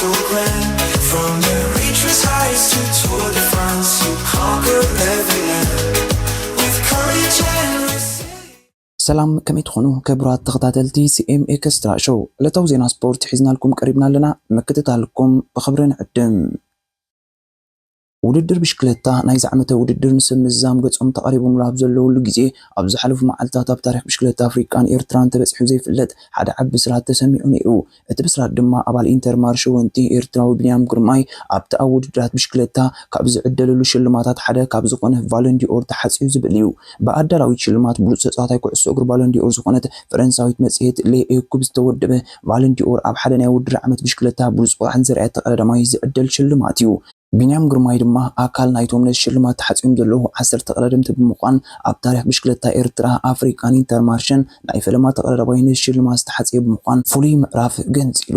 From the reaches highest to Tour de France, you conquer every land with courage and resilience. ሰላም፣ ከመይ ትኾኑ ክቡራት ተኸታተልቲ ሲ ኤም ኤክስትራ ሾው? ዕለታዊ ዜና ስፖርት ሒዝናልኩም ቀሪብና ኣለና፣ ምክትታልኩም ብኽብሪ ንዕድም። ውድድር ብሽክለታ ናይዚ ዓመተ ውድድር ንሰብ ምዝዛም ገጾም ተቓሪቦምሉ ኣብ ዘለውሉ ግዜ፣ ኣብ ዝሓለፉ መዓልታት ኣብ ታሪኽ ብሽክለታ ኣፍሪቃን ኤርትራን ተበጺሑ ዘይፍለጥ ሓደ ዓቢ ብስራት ተሰሚዑ ነይሩ። እቲ ብስራት ድማ ኣባል ኢንተርማርሽ ወንቲ ኤርትራዊ ቢንያም ግርማይ ኣብቲ ኣብ ውድድራት ብሽክለታ ካብ ዝዕደለሉ ሽልማታት ሓደ ካብ ዝኾነ ቫለንዲኦር ተሓጽዩ ዝብል እዩ። ብኣዳላዊት ሽልማት ብሉጽ ተጻዋታይ ኩዕሶ እግሪ ቫለንዲኦር ዝኾነት ፈረንሳዊት መጽሔት ሌ ኤኩብ ዝተወደበ ቫለንዲኦር ኣብ ሓደ ናይ ውድድር ዓመት ብሽክለታ ብሉጽ ብቕዓት ዘርኣየ ተቐዳዳማይ ዝዕደል ሽልማት እዩ። ቢንያም ግርማይ ድማ ኣካል ናይቶም ነዚ ሽልማት ተሓጺኦም ዘለዉ ዓሰርተ ተቐዳደምቲ ብምዃን ኣብ ታሪኽ ብሽክለታ ኤርትራ፣ ኣፍሪቃን ኢንተርማርሽን ናይ ፈለማ ተቐዳዳማይ ነዚ ሽልማት ዝተሓጽየ ብምዃን ፍሉይ ምዕራፍ ገንጺሉ።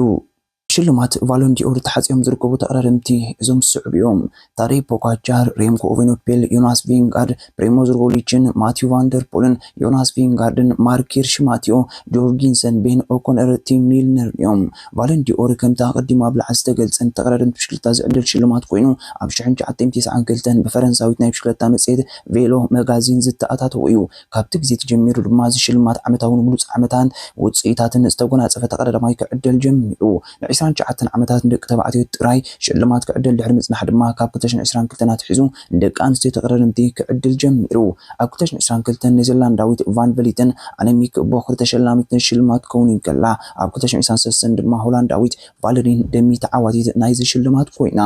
ሽልማት ቫሎንዲኦር ተሓጺኦም ዝርከቡ ተቐዳደምቲ እዞም ዝስዕቡ እዮም። ታዴ ፖጋቻር፣ ሬምኮ ኦቬኖፔል፣ ዮናስ ቪንጋርድ፣ ፕሪሞዝ ሮግሊችን፣ ማቲዩ ቫንደርፖልን፣ ዮናስ ቪንጋርድን፣ ማርክ ሂርሽ፣ ማቲዮ ጆርጊንሰን፣ ቤን ኦኮነር፣ ቲም ሚልነር እዮም። ቫለንዲኦር ከምቲ ኣቐዲሙ ኣብ ላዕሊ ዝተገልጸ ንተቐዳደምቲ ብሽክለታ ዝዕደል ሽልማት ኮይኑ፣ ኣብ ሽሕን ትሽዓተ ሚእትን ተስዓን ክልተን ብፈረንሳዊት ናይ ብሽክለታ መጽሔት ቬሎ መጋዚን ዝተኣታተወ እዩ። ካብቲ ግዜ ተጀሚሩ ድማ እዚ ሽልማት ዓመታዊ ንብሉጽ ዓመታን ውጽኢታትን ዝተጎናጸፈ ተቐዳዳማይ ክዕደል ጀሚሩ። ን ዕስራን ትሽዓተን ዓመታት ንደቂ ተባዕትዮ ጥራይ ሽልማት ክዕደል ድሕሪ ምጽናሕ ድማ ካብ ክልተ ሽሕን ዕስራን ክልተን ኣትሒዙ ንደቂ ኣንስትዮ ተቐዳደምቲ ክዕድል ጀሚሩ። ኣብ ክልተ ሽሕን ዕስራን ክልተን ኔዘርላንዳዊት ቫን ቨሊትን ኣነሚክ ቦኽሪ ተሸላሚት ነዚ ሽልማት ክትከውን እንከላ፣ ኣብ ክልተ ሽሕን ዕስራን ሰለስተን ድማ ሆላንዳዊት ቫለሪን ደሚ ተዓዋቲት ናይዚ ሽልማት ኮይና።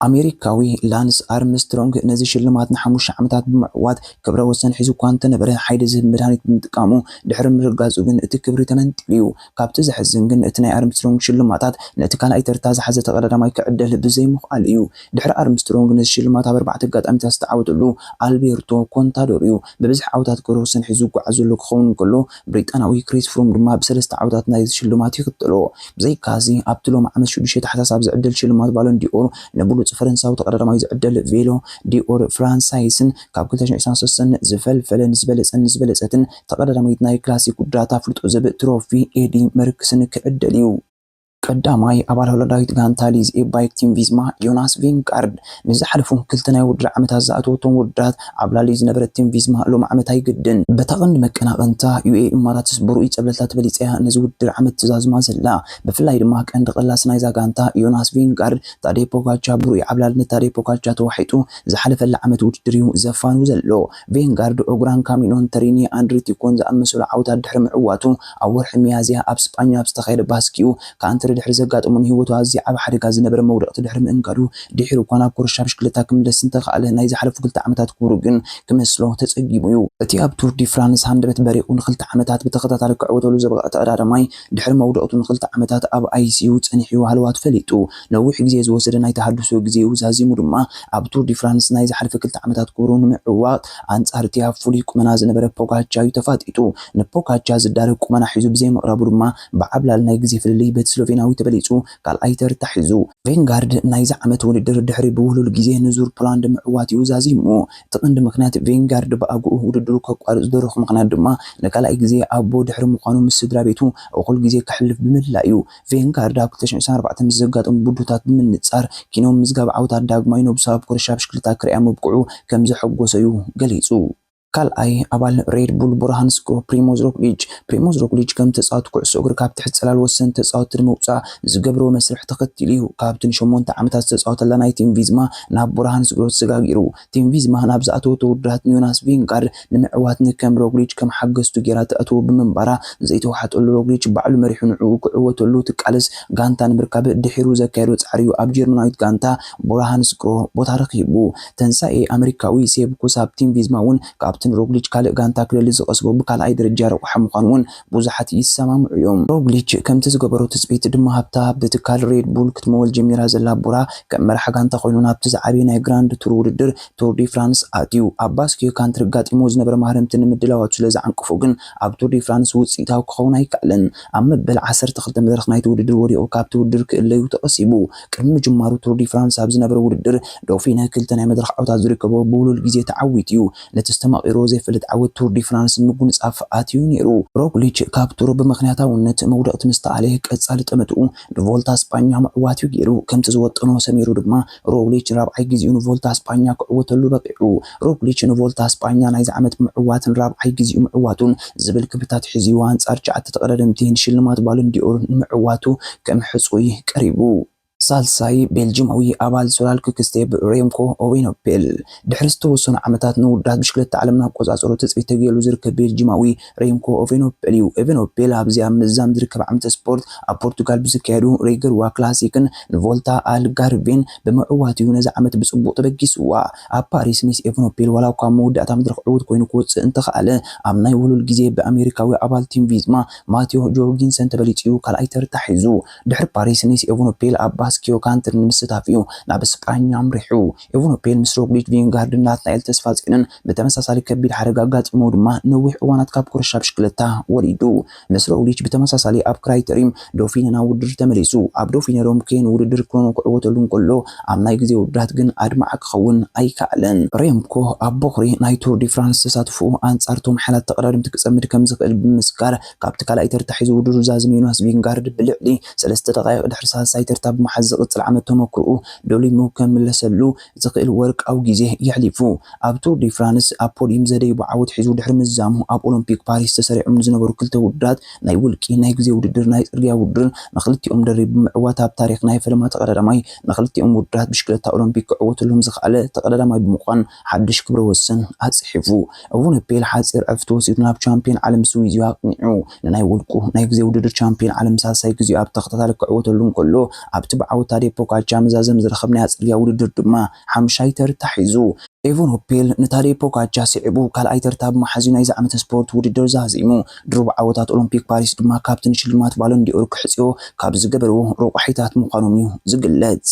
ኣሜሪካዊ ላንስ ኣርምስትሮንግ ነዚ ሽልማት ንሓሙሽተ ዓመታት ብምዕዋት ክብረ ወሰን ሒዙ እኳ እንተነበረ፣ ሓይሊ ዝህብ መድሃኒት ብምጥቃሙ ድሕሪ ምርጋጹ ግን እቲ ክብሪ ተመንጢሉ እዩ። ካብቲ ዘሕዝን ግን እቲ ናይ ኣርምስትሮንግ ሽልማታት ነቲ ካልኣይ ተርታ ዝሓዘ ተቐዳዳማይ ክዕደል ብዘይምኽኣሉ እዩ። ድሕሪ ኣርምስትሮንግ ነዚ ሽልማት ኣብ ኣርባዕተ ኣጋጣሚታት ዝተዓወተሉ ኣልቤርቶ ኮንታዶር እዩ። ብብዝሒ ዓወታት ክብረ ወሰን ሒዙ ዝጓዓዝ ዘሎ ክኸውን እንከሎ፣ ብሪጣናዊ ክሪስ ፍሩም ድማ ብሰለስተ ዓወታት ናይዚ ሽልማት ይኽተሎ። ብዘይካዚ ኣብቲ ሎሚ ዓመት ሽዱሽተ ታሕሳስ ኣብ ዝዕደል ሽልማት ቫሎን ዲኦር ንብሉጽ ፈረንሳዊ ተቐዳዳማይ ዝዕደል ቬሎ ዲኦር ፍራንሳይስን ካብ ክልተ ሽሕን ዕስራን ሰለስተን ዝፈልፈለን ዝበለጸን ዝበለጸትን ተቐዳዳማይት ናይ ክላሲክ ውድድራት ኣፍልጦ ዝህብ ትሮፊ ኤዲ መርክስን ክዕደል እዩ። ቀዳማይ ኣባል ሆላንዳዊት ጋንታ ሊዝ ኤ ባይክ ቲም ቪዝማ ዮናስ ቪንጋርድ ንዝሓለፉ ክልተ ናይ ውድድር ዓመታት ዝኣተወቶም ውድድራት ዓብላሊ ዝነበረት ቲም ቪዝማ ሎም ዓመት ኣይግድን። በታ ቀንዲ መቀናቐንታ ዩ ኤ ኢማራትስ ብርኡይ ጸብለልታ ተበሊጻ እያ ነዚ ውድድር ዓመት ትዛዝማ ዘላ። ብፍላይ ድማ ቀንዲ ቀላሲ ናይዛ ጋንታ ዮናስ ቪንጋርድ ታዴ ፖጋቻ ብርኡይ ዓብላልነት ታዴ ፖጋቻ ተዋሒጡ ዝሓለፈላ ዓመት ውድድር እዩ ዘፋኑ ዘሎ። ቬንጋርድ ኦግራን ካሚኖን ተሪኒ ኣንድሪቲኮን ዝኣመሰሉ ዓውታት ድሕሪ ምዕዋቱ ኣብ ወርሒ ሚያዝያ ኣብ ስጳኛ ኣብ ዝተኻየደ ባስኪኡ ካንትሪ ድሕሪ ዘጋጠሙ ንህይወቱ ኣዝዩ ዓቢ ሓደጋ ዝነበረ መውደቕቲ ድሕሪ ምእንጋዱ ድሒሩ እኳ ናብ ኮረሻ ብሽክለታ ክምለስ እንተኸኣለ ናይ ዝሓለፉ ክልተ ዓመታት ክብሩ ግን ክመስሎ ተጸጊሙ እዩ። እቲ ኣብ ቱር ዲ ፍራንስ ሃንደበት በሪቑ ንክልተ ዓመታት ብተኸታታሊ ክዕወተሉ ዝበቕዐ ተቐዳዳማይ ድሕሪ መውደቕቱ ንክልተ ዓመታት ኣብ ኣይ ሲ ዩ ጸኒሑ ሃለዋቱ ፈሊጡ። ነዊሕ ግዜ ዝወሰደ ናይ ተሃድሶ ግዜኡ ዛዚሙ ድማ ኣብ ቱር ዲ ፍራንስ ናይ ዝሓለፈ ክልተ ዓመታት ክብሩ ንምዕዋት ኣንጻር እቲ ኣብ ፍሉይ ቁመና ዝነበረ ፖጋቻ እዩ ተፋጢጡ። ንፖጋቻ ዝዳረግ ቁመና ሒዙ ብዘይምቕራቡ ድማ ብዓብላል ናይ ግዜ ፍልልይ በቲ ስሎቬናዊ ተበሊጹ ካልኣይ ተርታ ሒዙ። ቬንጋርድ ናይዚ ዓመት ውድድር ድሕሪ ብውህሉል ግዜ ንዙር ፖላንድ ምዕዋት እዩ ዛዚሙ። እቲ ቀንዲ ምኽንያት ቬንጋርድ ብኣግኡ ውድድሩ ከቋርጽ ዝደረኹ ምኽንያት ድማ ንካልኣይ ግዜ ኣቦ ድሕሪ ምዃኑ ምስ ስድራ ቤቱ እኹል ግዜ ከሕልፍ ብምድላዩ እዩ። ቬንጋርድ ኣብ ክልተ ሽሕን ዕስራን ኣርባዕተን ምስ ዘጋጠሙ ብድሆታት ብምንጻር ኪኖ ምምዝጋብ ዓወታት ዳግማይ ነብሱ ኣብ ኮረሻ ብሽክለታ ክርእያ ምብቅዑ ከም ዘሐጎሶ እዩ ገሊጹ። ካልኣይ ኣባል ሬድ ቡል ቡርሃን ስክሮ ፕሪሞዝ ሮግሊች። ፕሪሞዝ ሮግሊች ከም ተጻወቲ ኩዕሶ እግሪ ካብ ትሕቲ ጽላል ወሰንቲ ተጻወቲ ንምውጻእ ዝገብሮ መስርሕ ተኸቲሉ እዩ። ካብቲ ንሸሞንተ ዓመታት ዝተጻወተላ ናይ ቲም ቪዝማ ናብ ቡርሃን ስክሮ ተሰጋጊሩ። ቲም ቪዝማ ናብ ዝኣተወቶ ውድድራት ንዮናስ ቪንጋርድ ንምዕዋት ንከም ሮግሊች ከም ሓገዝቱ ጌራ ተእትዎ ብምንባራ ዘይተዋሓጠሉ ሮግሊች ባዕሉ መሪሑ ንዕኡ ክዕወተሉ ትቃለስ ጋንታ ንምርካብ ድሒሩ ዘካየዶ ጻዕሪ እዩ ኣብ ጀርመናዊት ጋንታ ቡርሃን ስክሮ ቦታ ረኺቡ። ተንሳኤ ኣመሪካዊ ሴብ ኩስ ኣብ ቲም ቪዝማ እውን ካብቲ ንሮግሊች ካልእ ጋንታ ክደሊ ዝቐስቦ ብካልኣይ ደረጃ ረቑሓ ምዃኑ እውን ብዙሓት ይሰማምዑ እዮም። ሮግሊች ከምቲ ዝገበሮ ትጽቢት ድማ ሃብታ ብትካል ሬድ ቡል ክትመወል ጀሚራ ዘላ ቡራ ከም መራሕ ጋንታ ኮይኑ ናብቲ ዝዓበየ ናይ ግራንድ ቱር ውድድር ቱር ዲ ፍራንስ ኣትዩ። ኣብ ባስኪዮ ካንትሪ ኣጋጢሞ ዝነበረ ማህረምቲ ንምድላዋቱ ስለ ዝዓንቀፎ ግን ኣብ ቱር ዲ ፍራንስ ውጽኢታዊ ክኸውን ኣይከኣለን። ኣብ መበል ዓሰርተ ክልተ መድረኽ ናይቲ ውድድር ወዲቑ ካብቲ ውድድር ክእለዩ ተቐሲቡ። ቅድሚ ምጅማሩ ቱር ዲ ፍራንስ ኣብ ዝነበረ ውድድር ዶፊነ ክልተ ናይ መድረኽ ዓወታት ዝርከቦ ብውሉል ግዜ ተዓዊቱ እዩ። ነቲ ዝተማቒ ድሮ ዘይፈልጥ ዓወት ቱር ዲ ፍራንስ ንምጉንጻፍ ኣትዩ ነይሩ። ሮግሊች ካብ ቱር ብምኽንያታውነት መውደቕቲ ምስ ተኣለ ቀጻሊ ጠመትኡ ንቮልታ ስጳኛ ምዕዋት እዩ ገይሩ። ከምቲ ዝወጠኖ ሰሚሩ ድማ ሮግሊች ንራብዓይ ግዜኡ ንቮልታ ስጳኛ ክዕወተሉ በቒዑ። ሮግሊች ንቮልታ ስጳኛ ናይዚ ዓመት ምዕዋትን ራብዓይ ግዜኡ ምዕዋቱን ዝብል ክብርታት ሒዙ ኣንጻር ትሽዓተ ተቐዳደምቲ ንሽልማት ባሎን ዲኦር ንምዕዋቱ ከም ሕጹይ ቀሪቡ። ሳልሳይ ቤልጂማዊ ኣባል ሶላል ክክስቴብ ሬምኮ ኦቬኖፔል ድሕሪ ዝተወሰኑ ዓመታት ንውዳት ብሽክለታ ዓለም እናቆጻጸሩ ትጽቢት ተገይሩ ዝርከብ ቤልጂማዊ ሬምኮ ኦቬኖፔል እዩ። ኦቬኖፔል ኣብዚ ኣብ ምዛም ዝርከብ ዓመተ ስፖርት ኣብ ፖርቱጋል ብዝካየዱ ሬገርዋ ክላሲክን ንቮልታ ኣልጋርቬን ብምዕዋት እዩ ነዚ ዓመት ብጽቡቕ ተበጊስዋ። ኣብ ፓሪስ ኒስ ኦቬኖፔል ዋላ እኳ ኣብ መወዳእታ መድረኽ ዕዉት ኮይኑ ክወጽእ እንተኸኣለ፣ ኣብ ናይ ውሉል ግዜ ብኣሜሪካዊ ኣባል ቲም ቪዝማ ማቴዎ ጆርጊንሰን ተበሊጹ እዩ ካልኣይ ተርታ ሒዙ። ድሕሪ ፓሪስ ኒስ ኦቬኖፔል ኣብ ባስኪዮ ካንትሪ ንምስታፍ እዩ ናብ ስጳኛ ኣምሪሑ። ኦቬኖፔል ምስ ሮግሊች ቪንጋርድን ናትናኤል ተስፋጽዮንን ብተመሳሳሊ ከቢድ ሓደጋ ኣጋጢሞ ድማ ነዊሕ እዋናት ካብ ኮረሻ ብሽክለታ ወሪዱ። ምስ ሮግሊች ብተመሳሳሊ ኣብ ክራይተሪም ዶፊነ ናብ ውድድር ተመሊሱ። ኣብ ዶፊነ ሮምኬን ውድድር ክሮኖ ክዕወተሉ እንከሎ፣ ኣብ ናይ ግዜ ውድድራት ግን ኣድማዒ ክኸውን ኣይከኣለን። ሬምኮ ኣብ ቦኽሪ ናይ ቱር ዲ ፍራንስ ተሳትፎኡ ኣንጻር ቶም ሓያላት ተቐዳደምቲ ክጸምድ ከም ዝኽእል ብምስካር፣ ካብቲ ካልኣይ ተርታ ሒዙ ውድድር ዛዚሙ ዮናስ ቪንጋርድ ብልዕሊ ሰለስተ ደቓይቕ ድሕሪ ሳልሳይ ተርታ ብምሓዝ ዝቕጽል ዓመት ተመክሮኡ ደሊሙ ከምለሰሉ ዝኽእል ወርቃዊ ግዜ የሕሊፉ። ኣብ ቱር ዲ ፍራንስ ኣብ ፖዲየም ዘደይቡ ዓወት ሒዙ ድሕሪ ምዛሙ፣ ኣብ ኦሎምፒክ ፓሪስ ተሰሪዖም ዝነበሩ ክልተ ውድድራት፣ ናይ ውልቂ ናይ ግዜ ውድድር ናይ ጽርግያ ውድድር፣ ንኽልቲኦም ደሪቡ ብምዕዋት ኣብ ታሪኽ ናይ ፈለማ ተቐዳዳማይ ንኽልቲኦም ውድድራት ብሽክለታ ኦሎምፒክ ክዕወተሎም ዝኸኣለ ተቐዳዳማይ ብምዃን ሓድሽ ክብረ ወሰን ኣጽሒፉ። ኦቨንፔል ሓጺር ዕረፍቲ ወሲዱ ናብ ቻምፒዮን ዓለም ስዊዝ እዩ ኣቕኒዑ። ንናይ ውልቁ ናይ ግዜ ውድድር ቻምፒዮን ዓለም ሳልሳይ ግዜኡ ኣብ ተኸታታሊ ክዕወተሉ እንከሎ፣ ኣብቲ ብዓወት ታዴ ፖጋቻ መዛዘሚ ዝረኸብ ናይ ኣጽርግያ ውድድር ድማ ሓምሻይ ተርታ ሒዙ። ኦቨንፔል ንታዴ ፖጋቻ ስዒቡ ካልኣይ ተርታ ብምሓዝ እዩ ናይዚ ዓመት ስፖርት ውድድር ዛዚሙ። ድሩብ ዓወታት ኦሎምፒክ ፓሪስ ድማ ካብቲ ንሽልማት ባሎን ዲኦር ክሕጽዮ ካብ ዝገበርዎ ረቋሒታት ምዃኖም እዩ ዝግለጽ።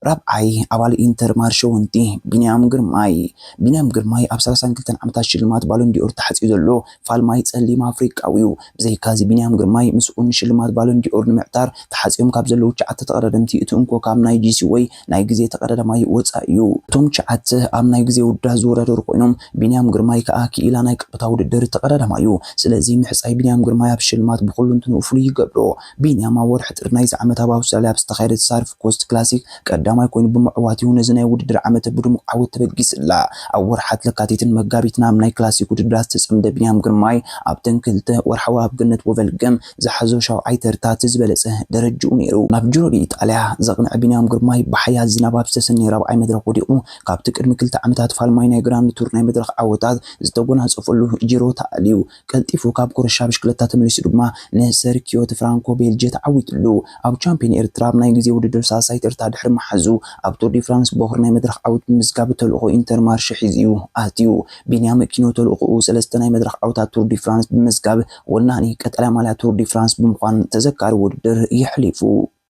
ራብዓይ ኣባል ኢንተር ማርሸ ወንቲ ቢንያም ግርማይ። ቢንያም ግርማይ ኣብ ሰላሳን ክልተን ዓመታት ሽልማት ባሎን ዲኦር ተሓጽዩ ዘሎ ፋልማይ ጸሊም ኣፍሪቃዊ እዩ። ብዘይካዚ ቢንያም ግርማይ ምስኡ ንሽልማት ባሎን ዲኦር ንምዕታር ተሓጽዮም ካብ ዘለዉ ትሽዓተ ተቐዳደምቲ እቲ እንኮ ካብ ናይ ጂ ሲ ወይ ናይ ግዜ ተቐዳዳማይ ወጻኢ እዩ። እቶም ትሽዓተ ኣብ ናይ ግዜ ውድድራት ዝወዳደሩ ኮይኖም፣ ቢንያም ግርማይ ከኣ ክኢላ ናይ ቀጥታ ውድድር ተቐዳዳማይ እዩ። ስለዚ ምሕጻይ ቢንያም ግርማይ ኣብ ሽልማት ብኹሉ እንትንኡ ፍሉይ ይገብሮ። ቢንያም ኣብ ወርሒ ጥሪ ናይዚ ዓመት ኣብ ኣውስትራልያ ኣብ ዝተኻየደ ሳርፍ ኮስት ክላሲክ ቀዳማይ ኮይኑ ብምዕዋት እዩ ነዚ ናይ ውድድር ዓመት ብድሙቕ ዓወት ተበጊስላ። ኣብ ወርሓት ለካቲትን መጋቢትን ኣብ ናይ ክላሲክ ውድድራት ዝተጸምደ ቢንያም ግርማይ ኣብተን ክልተ ወርሓዊ ኣብ ገነት ወቨልገም ዝሓዞ ሻውዓይ ተርታ እቲ ዝበለጸ ደረጅኡ ነይሩ። ናብ ጁሮ ዲ ኢጣልያ ዘቕንዐ ቢንያም ግርማይ ብሓያል ዝናብ ኣብ ዝተሰነየ ራብዓይ መድረኽ ወዲቑ፣ ካብቲ ቅድሚ ክልተ ዓመታት ፋልማይ ናይ ግራንድ ቱር ናይ መድረኽ ዓወታት ዝተጎናጸፈሉ ጂሮ ተኣልዩ። ቀልጢፉ ካብ ኮረሻ ብሽክለታ ተመሊሱ ድማ ንሰርኪዮ ዲ ፍራንኮ ቤልጅ ተዓዊትሉ። ኣብ ቻምፒዮን ኤርትራ ኣብ ናይ ግዜ ውድድር ሳልሳይ ተርታ ድሕሪ ምሓዙ፣ ኣብ ቱር ዲ ፍራንስ ቦኽሪ ናይ መድረኽ ዓወት ብምዝጋብ ተልእኾ ኢንተርማርሸ ሒዙ እዩ ኣትዩ። ቢንያም ኪኖ ተልእኾኡ ሰለስተ ናይ መድረኽ ዓወታት ቱር ዲ ፍራንስ ብምዝጋብ ወናኒ ቀጠልያ ማልያ ቱር ዲ ፍራንስ ብምዃን ተዘካሪ ውድድር የሕሊፉ።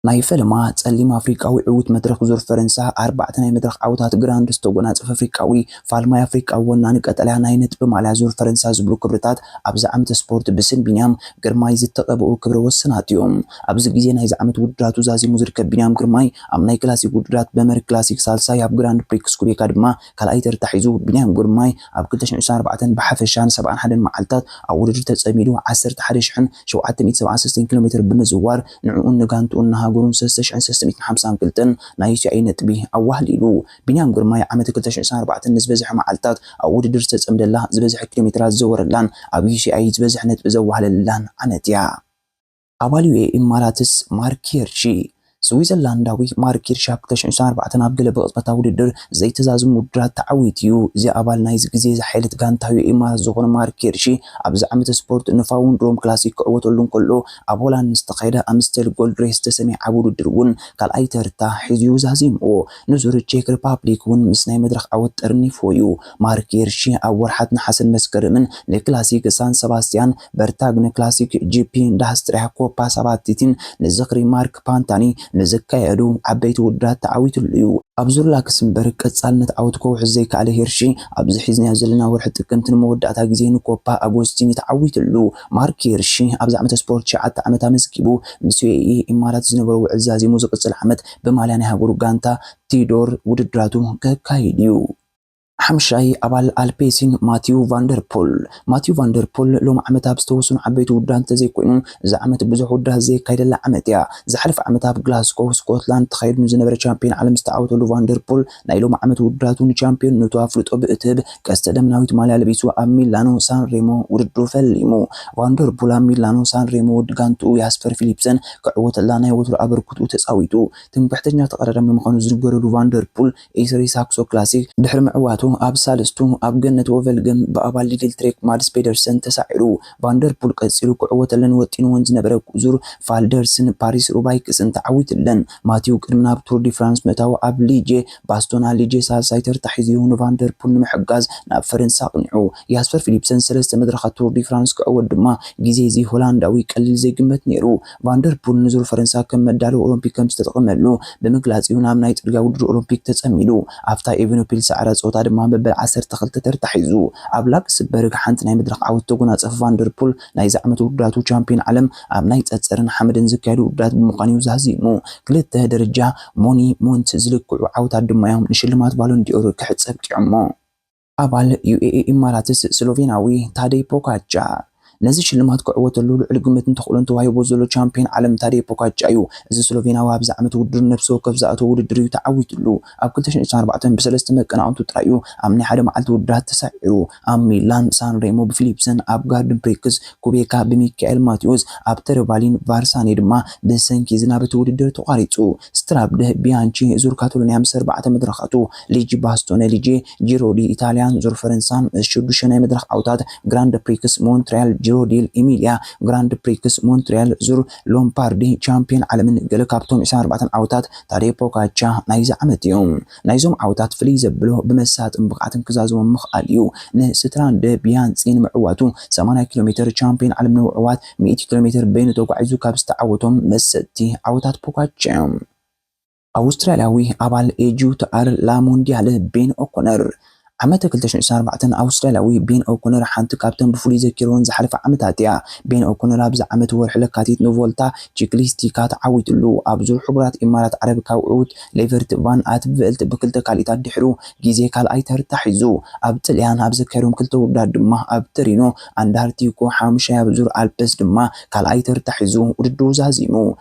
ናይ ፈለማ ጸሊም ኣፍሪቃዊ ዕዉት መድረኽ ዙር ፈረንሳ ኣርባዕተ ናይ መድረኽ ዓወታት ግራንድ ዝተጎናጸፈ ኣፍሪቃዊ ፋልማይ ኣፍሪቃዊ ወናኒ ቀጠልያ ናይ ነጥቢ ማልያ ዙር ፈረንሳ ዝብሉ ክብርታት ኣብዚ ዓመተ ስፖርት ብስም ቢንያም ግርማይ ዝተቐብኡ ክብረ ወሰናት እዮም። ኣብዚ ግዜ ናይዚ ዓመት ውድድራቱ ዛዚሙ ዝርከብ ቢንያም ግርማይ ኣብ ናይ ክላሲክ ውድድራት በመር ክላሲክ ሳልሳይ፣ ኣብ ግራንድ ፕሪክስ ኩቤካ ድማ ካልኣይ ተርታ ሒዙ። ቢንያም ግርማይ ኣብ ክልተ ሽሕን ዕስራን ኣርባዕተን ብሓፈሻን ሰብዓን ሓደን መዓልታት ኣብ ውድድር ተጸሚዱ ዓሰርተ ሓደ ሽሕን ሸውዓተ ሚእትን ሰብዓን ሰለስተን ኪሎ ሜትር ብምዝዋር ንዕኡን ንጋንትኡን ንሃገሩን ሰለስተ ሽሕን ሰለስተ ሚእትን ሓምሳን ክልተን ናይ ዩ ሲ ኣይ ነጥቢ ኣዋህሊሉ። ቢንያም ግርማይ ዓመት ክልተ ሽሕን ዕስራን ኣርባዕተን ንዝበዝሐ መዓልታት ኣብ ውድድር ዝተጸምደላ፣ ዝበዝሐ ኪሎ ሜትራት ዝዘወረላን ኣብ ዩ ሲ ኣይ ዝበዝሐ ነጥቢ ዘዋህለላን ዓመት እያ። ኣባል ዩ ኤ ኢ ኢማራትስ ማርክ ሄርሺ። ስዊዘርላንዳዊ ማርክ ሄርሺ ኣብ ክልተ ሽሕን ዕስራን ኣርባዕተን ኣብ ገለ ብቕጽበታዊ ውድድር ዘይተዛዝሙ ውድድራት ተዓዊቱ እዩ። እዚ ኣባል ናይዚ ግዜ ዝሓየለት ጋንታ ዩ ኤ ኢ ኢማራት ዝኾነ ማርክ ሄርሺ ኣብዚ ዓመተ ስፖርት ንፋውን ሮም ክላሲክ ክዕወተሉ እንከሎ፣ ኣብ ሆላንድ ዝተኻየደ ኣምስተል ጎልድ ሬስ ዝተሰምየ ዓቢ ውድድር እውን ካልኣይ ተርታ ሒዙ እዩ ዛዚምዎ። ንዙር ቼክ ሪፓብሊክ እውን ምስ ናይ መድረኽ ዓወት ጠርኒፍዎ እዩ። ማርክ ሄርሺ ኣብ ወርሓት ነሓስን መስከረምን ንክላሲክ ሳን ሰባስቲያን በርታግን ክላሲክ ጂ ፒ ኢንዳስትሪያ ኮፓ ሳባቲቲን ንዝኽሪ ማርክ ፓንታኒ ንዝካየዱ ዓበይቲ ውድድራት ተዓዊትሉ እዩ። ኣብ ዙር ላክስምበርግ ቀጻልነት ዓወት ከውሕዝ ዘይከኣለ ሄርሺ፣ ኣብዚ ሒዝናዮ ዘለና ወርሒ ጥቅምቲ ንመወዳእታ ግዜ ንኮፓ ኣጎስቲኒ ተዓዊትሉ። ማርክ ሄርሺ ኣብዚ ዓመተ ስፖርት ትሽዓተ ዓመት ኣመዝጊቡ፣ ምስ ዩ ኤ ኢ ኢማራት ዝነበሮ ውዕል ዛዚሙ ዝቕጽል ዓመት ብማልያ ናይ ሃገሩ ጋንታ ቲዶር ውድድራቱ ከካይድ እዩ። ሓምሻይ ኣባል ኣልፔሲን ማቲው ቫንደርፖል። ማቲው ቫንደርፖል ሎም ዓመት ኣብ ዝተወሰኑ ዓበይቲ ውዳት እንተዘይኮይኑ፣ እዚ ዓመት ብዙሕ ውዳት ዘየካይደላ ዓመት እያ። ዝሓለፈ ዓመት ኣብ ግላስኮ ስኮትላንድ ተኻይዱ ንዝነበረ ቻምፒዮን ዓለም ዝተዓወተሉ ቫንደርፖል፣ ናይ ሎም ዓመት ውዳቱ ንቻምፒዮንነቱ ኣፍልጦ ብእትህብ ቀስተ ደመናዊት ማልያ ለቢሱ ኣብ ሚላኖ ሳን ሬሞ ውድድሩ ፈሊሙ። ቫንደርፖል ኣብ ሚላኖ ሳን ሬሞ ወዲ ጋንትኡ ያስፐር ፊሊፕሰን ክዕወተላ ናይ ወትሩ ኣበርክትኡ ተጻዊቱ። ትምክሕተኛ ተቐዳዳሚ ምዃኑ ዝንገረሉ ቫንደርፖል ኤስሪ ሳክሶ ክላሲክ ድሕሪ ምዕዋቱ፣ ኣብ ሳልስቱ ኣብ ገነት ወቨልገም ብኣባል ሊድል ትሬክ ማድስ ፔደርሰን ተሳዒሩ። ቫንደርፖል ቀጺሉ ክዕወተለን ወጢንዎን ዝነበረ ዙር ፋልደርስን ፓሪስ ሩባይክስን ተዓዊትለን። ማቲው ቅድሚ ናብ ቱር ዲ ፍራንስ ምእታው ኣብ ሊጄ ባስቶና ሊጄ ሳልሳይ ተርታ ሒዙ ንቫንደርፖል ንምሕጋዝ ናብ ፈረንሳ ኣቕኒዑ። ያስፐር ፊሊፕሰን ሰለስተ መድረኻት ቱር ዲ ፍራንስ ክዕወት ድማ ግዜ እዚ ሆላንዳዊ ቀሊል ዘይግመት ነይሩ። ቫንደርፖል ንዙር ፈረንሳ ከም መዳለዊ ኦሎምፒክ ከም ዝተጠቐመሉ ብምግላጽ እዩ ናብ ናይ ጽርግያ ውድድር ኦሎምፒክ ተጸሚዱ። ኣብታ ኤቨኖፒል ሳዕራ ጾታ ድማ መበል ዓሰርተ ክልተ ተርታ ሒዙ። ኣብ ላክስበርግ ሓንቲ ናይ መድረኽ ዓወት ተጎናጸፈ ቫንደርፖል ናይዚ ዓመት ውድድራቱ ቻምፒዮን ዓለም ኣብ ናይ ጸጸርን ሓመድን ዝካየዱ ውድድራት ብምዃኑ እዩ ዛዚሙ። ክልተ ደረጃ ሞኒ ሞንት ዝልክዑ ዓወታት ድማ እዮም ንሽልማት ባሎን ዲኦር ክሕጸ ኣብቂዖሞ። ኣባል ዩኤኢ ኢማራትስ ስሎቬናዊ ታደይ ፖካቻ። ነዚ ሽልማት ክዕወተሉ ልዑል ግምትን ተኽእሎን ተዋሂቦ ዘሎ ቻምፒዮን ዓለም ታደይ ፖካቻ እዩ። እዚ ስሎቬናዊ ኣብዚ ዓመት ውድድር ነብሲ ወከፍ ዝኣተወ ውድድር እዩ ተዓዊትሉ። ኣብ ክልተ ሽሕን ዕስራን ኣርባዕተን ብሰለስተ መቀናቕንቱ ጥራይ እዩ ኣብ ናይ ሓደ መዓልቲ ውድድራት ተሳዒሩ። ኣብ ሚላን ሳን ሬሞ ብፊሊፕሰን፣ ኣብ ጋርድን ፕሪክስ ኩቤካ ብሚካኤል ማቴዎስ፣ ኣብ ተረባሊን ቫርሳኔ ድማ ብሰንኪ ዝናብ እቲ ውድድር ተቋሪጹ። ስትራፕደ ቢያንቺ ዙር ካቶሎኒያ ምስ ኣርባዕተ መድረኻቱ፣ ሊጂ ባስቶነ ሊጄ፣ ጂሮ ዲ ኢታሊያን ዙር ፈረንሳን ምስ ሽዱሽተ ናይ መድረኽ ዓውታት፣ ግራንድ ፕሪክስ ሞንትሪያል፣ ጂሮ ዲል ኢሚሊያ፣ ግራንድ ፕሪክስ ሞንትሪያል ዙር ሎምፓርዲ፣ ቻምፒዮን ዓለምን ገለ ካብቶም ዕስራን ኣርባዕተን ዓውታት ታደይ ፖካቻ ናይዚ ዓመት እዮም። ናይዞም ዓውታት ፍልይ ዘብሎ ብመሳጥን ብቕዓትን ክዛዝሞም ምኽኣል እዩ። ንስትራንደ ቢያንጺ ንምዕዋቱ ሰማንያ ኪሎ ሜትር ቻምፒዮን ዓለም ንምዕዋት ሚእቲ ኪሎ ሜትር በይኑ ተጓዒዙ ካብ ዝተዓወቶም መሰጥቲ ዓወታት ፖካቻ እዮም። ኣውስትራልያዊ ኣባል ኤ ጂ ዩ ቲ ኣር ላ ሞንዲያል ቤን ኦኮነር። ዓመተ ክልተ ሽሕን ዕስራን ኣርባዕተን ኣውስትራልያዊ ቤን ኦኮነር ሓንቲ ካብተን ብፍሉይ ዘኪሮን ዝሓለፈ ዓመታት እያ። ቤን ኦኮነር ኣብዚ ዓመት ወርሒ ለካቲት ንቮልታ ቺክሊስቲካ ተዓዊትሉ። ኣብ ዙር ሕቡራት ኢማራት ዓረብ ካብ ዕዉት ሌቨርት ቫን ኣት ቨልት ብክልተ ካልኢታት ድሕሩ ግዜ ካልኣይ ተርታ ሒዙ። ኣብ ጥልያን ኣብ ዘካየዶም ክልተ ውድድራት ድማ ኣብ ተሪኖ ኣንዳርቲኮ ሓሙሻይ፣ ኣብ ዙር ኣልፕስ ድማ ካልኣይ ተርታ ሒዙ ውድድሩ ዛዚሙ።